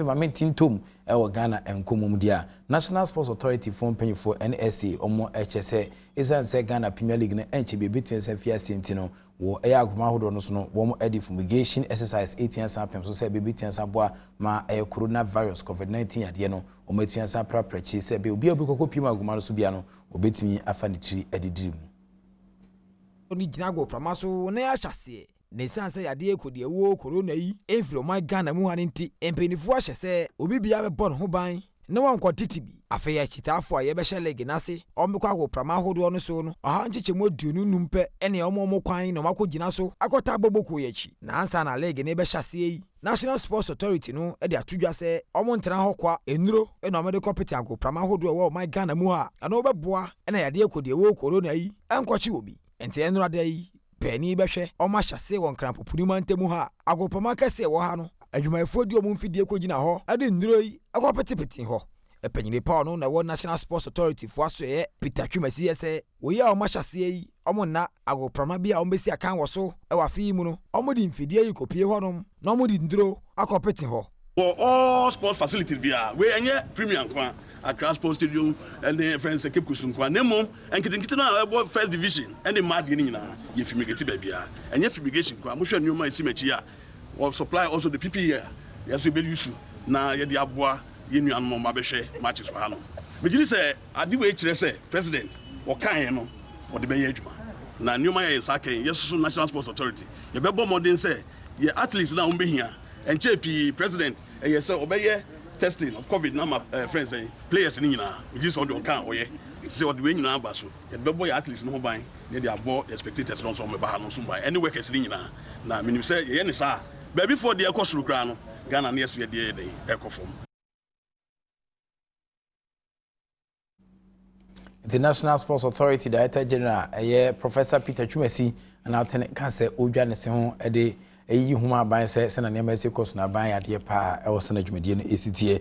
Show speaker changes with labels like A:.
A: Maame ntintom ɛwɔ Ghana nkɔmmɔ mu deɛ a, National Sports Authority foɔ mpanyinfoɔ, NSA, wɔn ɛkyɛ sɛ ɛsiane sɛ Ghana Premier League no ɛnkyɛ bi ebɛtumi nsa fi aseɛ nti no, wɔ ɛyɛ agoma ahodoɔ no so no, wɔn ɛde fumigation exercise ɛtumi asan apɛm so sɛ ɛbɛtumi asan boa ma ɛyɛ coronavirus, COVID-19 adeɛ no, wɔn atumi asan prapra akyi sɛ ɛbɛ obi a obi kɔkɔ pii mu agoma no so bia no, obɛtumi afa ne tiri ɛdidiri mu.
B: Ne gyina agoprama so na yɛahyɛ aseɛ na ɛsiane sɛ yadeɛ kɔdi ɛwɔ corona yi ɛmfiri ɔman Ghana mu ha no nti, mpanimfoɔ ahyɛ sɛ obi biara bɛbɔ ne ho ban na wɔnkɔ tete bi. Afei akyitaafoɔ a yɛbɛhyɛ league n'ase, ɔmbɛkɔ agoprama ahodoɔ no so no, 125 pɛ ɛne ɔmo kwan na ɔmo akɔgyina so akɔta abɔbɔkuo yi akyi. Na ansa na league ne bɛhyɛ aseɛ yi, National Sports Authority no de ato dwa sɛ ɔmo ntena hɔ kwa, nnuro ɛna ɔmo de kɔpete agoprama ahodoɔ ɛwɔ ɔman Ghana mu ha. Ɛno bɛboa ɛna yadeɛ kɔdi ɛwɔ corona yi ɛnkɔkye obi. Nti ɛnora da yi paani bɛhwɛ ɔmo ahyɛ ase wɔ Nkrampopuni mantam ha. Agoprama kɛseɛ ɛwɔ ha no, adwumayɛfoɔ di ɔmo mfidie kɔgyina hɔ ɛde nnuro yi ɛkɔpetepete hɔ. Ɛpanyini pa ɔno na ɛwɔ National Sports Authority foɔ asoɛyɛ, Peter Twumasi, yɛ sɛ wɔyi a ɔmo ahyɛ aseɛ yi, ɔmo nna agoprama bi a ɔmo bɛsi akan wɔ so ɛwɔ afe yi mu no, ɔmo de mfidie yi kɔpie hɔnom na ɔmo de nduro akɔpete hɔ.
C: For all sports facilities biara wei, ɛnyɛ Premier nko a, Accra Sports Stadium ɛne friends Cape Coast nko a, na mmom nketenkete no a ɛbɔ first division ɛne mmaa deɛ no nyinaa, yɛ fumigate baabiara. Ɛnyɛ fumigation nko a, mohwɛ nneɛma a ɛsi m'akyi a, wɔ supply also the PPE a yɛso yɛbɛyi so na yɛde aboa yɛn nuanom a wɔn abɛhwɛ matches wɔ ha no. Megye di sɛ ade wei kyerɛ sɛ President wɔkaeɛ no, wɔde bɛyɛ adwuma na nneɛma yɛ yɛn nsa kɛn. Yɛsoso National Sports Authority, yɛbɛbɔ mmɔden sɛ yɛ athletes na wɔn bɛhia nkyɛn pii. President ɛyɛ sɛ ɔbɛyɛ testing of COVID na ma friends ɛn players ni nyinaa. Megye sɛ ɔde ɔka a ɔyɛ sɛ ɔde wei nyinaa ba so, yɛde bɛbɔ yɛ athletes no ho ban na yɛde abɔ yɛ spectators no nso ɔmo ba ha no nso ban, ɛne workers no nyinaa. Na menim sɛ yɛyɛ ne saa, baabi foɔ deɛ ɛkɔ soro koraa no, Ghana ne yɛ so yɛdeɛ yɛ den ɛkɔ fam.
A: International Sports Authority Director General ɛyɛ Professor Peter Twumasi na atene ka sɛ ɔdwa ne se ho de ɛyi ho aban sɛ sɛna nneɛma ɛsi kɔ so na aban yɛ adeɛ paa ɛwɔ sɛ na dwumadie no ɛsi teɛ.